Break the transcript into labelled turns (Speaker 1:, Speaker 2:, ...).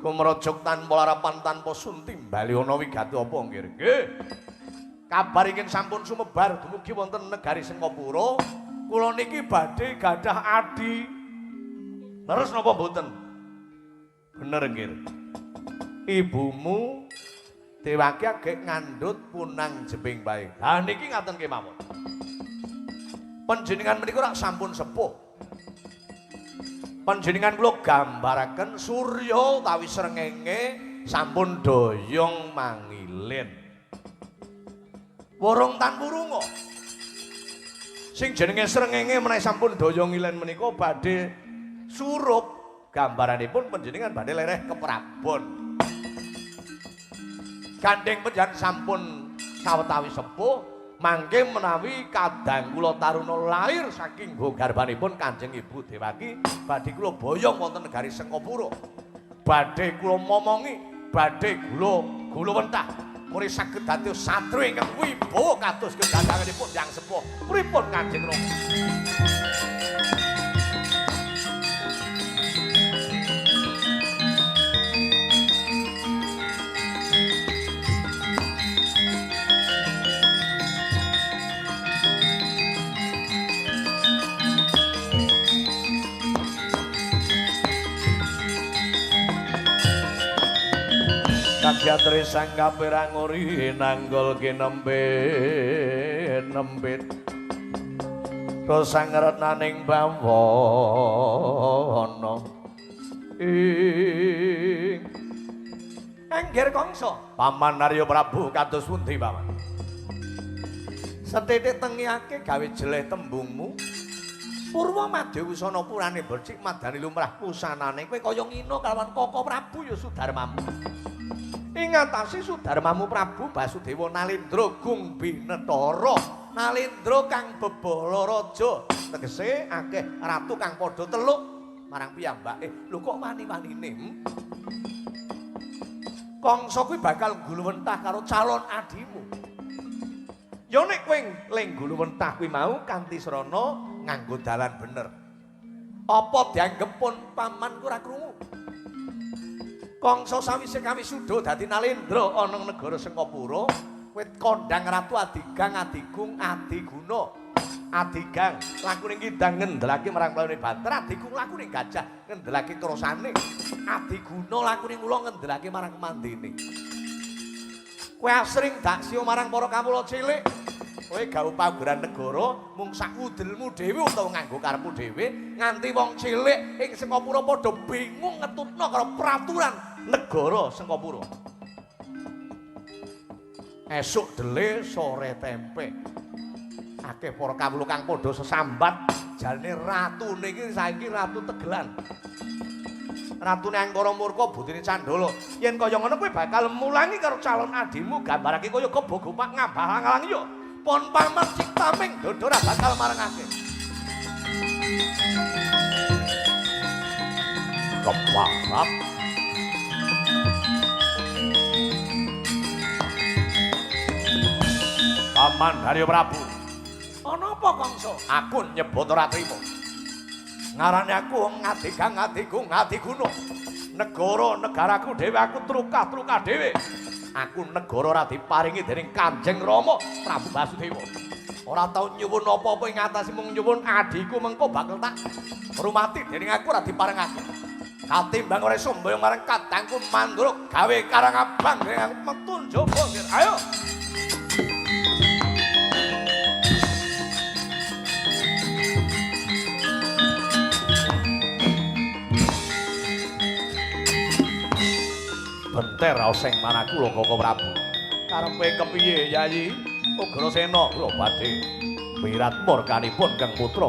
Speaker 1: Gumrajuk tanpa larapan tanpa sunti bali ana wigati apa nggih? Nggih. Kabar ingkang sampun sumebar dumugi wonten negari Sengkapura, kula niki badhe gadah adi. Leres napa mboten? Bener nggih. Ibumu Dewaki agek ngandhut punang jebing bae. Ha niki ngaten kemawon. Panjenengan menika rak sampun sepuh. Panjenengan kula gambaraken surya utawi srengenge sampun doyong mangilin. Wurung tan wurunga. Sing jenenge srengenge menawi sampun doyong ngilen menika badhe surup, gambaranipun panjenengan badhe lereh keprabon. Gandeng panjenengan sampun sawetawis sepuh, mangke menawi kadang kula taruna lahir saking garbanipun Kanjeng Ibu Dewaki, badhe kula boyong wonten negari Sengkapura. Badhe kula momongi, badhe gula gula wentah. Muri saged dados satria ingkang wibawa kados gegandanganipun Hyang Sepuh. Pripun Kanjeng Rama? Kagyatre sang kaperang ori nanggol kinembe nembit rosang retnaning bawana ing Angger Kangsa. Paman Arya Prabu kados pundi paman? Sethithik tengiyake gawe jeleh tembungmu. Purwa Madya Wusana purane becik madani lumrah pusanane kowe kaya ngina kalawan Kaka Prabu ya Sudarmamu. Ing ngatasi Sudarmamu Prabu Basudewa Nalendra Gung Binetara. Nalendra kang bebala raja, tegese akeh ratu kang padha teluk marang piyambake. Lho kok wani-wanine? Kangsa kuwi bakal ngguluwentah karo calon adimu. Ya nek kowe le ngguluwentah kuwi mau kanthi srana nganggo dalan bener. Apa dianggep pun paman ku ora krungu? Kangsa sawise kawisuda dadi Nalendra ana negara Sengkapura, kowe kondhang ratu Adigang Adigung Adiguna. Adigang lakune kidang ngendelake marang mlayune banter, Adigung lakune gajah ngendelake krosane, Adiguna lakune ula ngendelake marang mandene. Kowe asring daksya marang para kawula cilik. Kowe gawe paugeran negara mung sak udelmu dhewe utawa nganggo karepmu dhewe, nganti wong cilik ing Sengkapura padha bingung ngetutno karo peraturan negara Sengkapura. Esuk dele sore tempe. Akeh para kawula kang padha sesambat jane ratune iki saiki ratu Tegelan. Ratune Angkara Murka butrine Candala. Yen kaya ngono kowe bakal mulangi karo calon adimu, gambarake kaya kebo-gopak ngambah-alang yo. Pon paman ciptaming dodo ora bakal marengake. Keparap. Paman Haryo Prabu. Ana apa Kangsa? Aku nyebut ora trima. Ngarane aku wong Adigang Adigung Adiguna. Negara negaraku dhewe aku trukah-trukah dhewe. Aku negara ora diparingi dening Kanjeng Rama Prabu Basudewa. Ora tau nyuwun apa-apa ing atase mung nyuwun adhiku mengko bakal tak rumati dening aku ora diparengake. Katimbang ora iso mboyong marang kadangku Mandura gawe karang abang dening aku metu njaba. Ayo. Benter raoseng manaku lho Kaka Prabu. Karepe kepiye Yayi? Ugrasena kula badhe wirat murkanipun Kang Putra.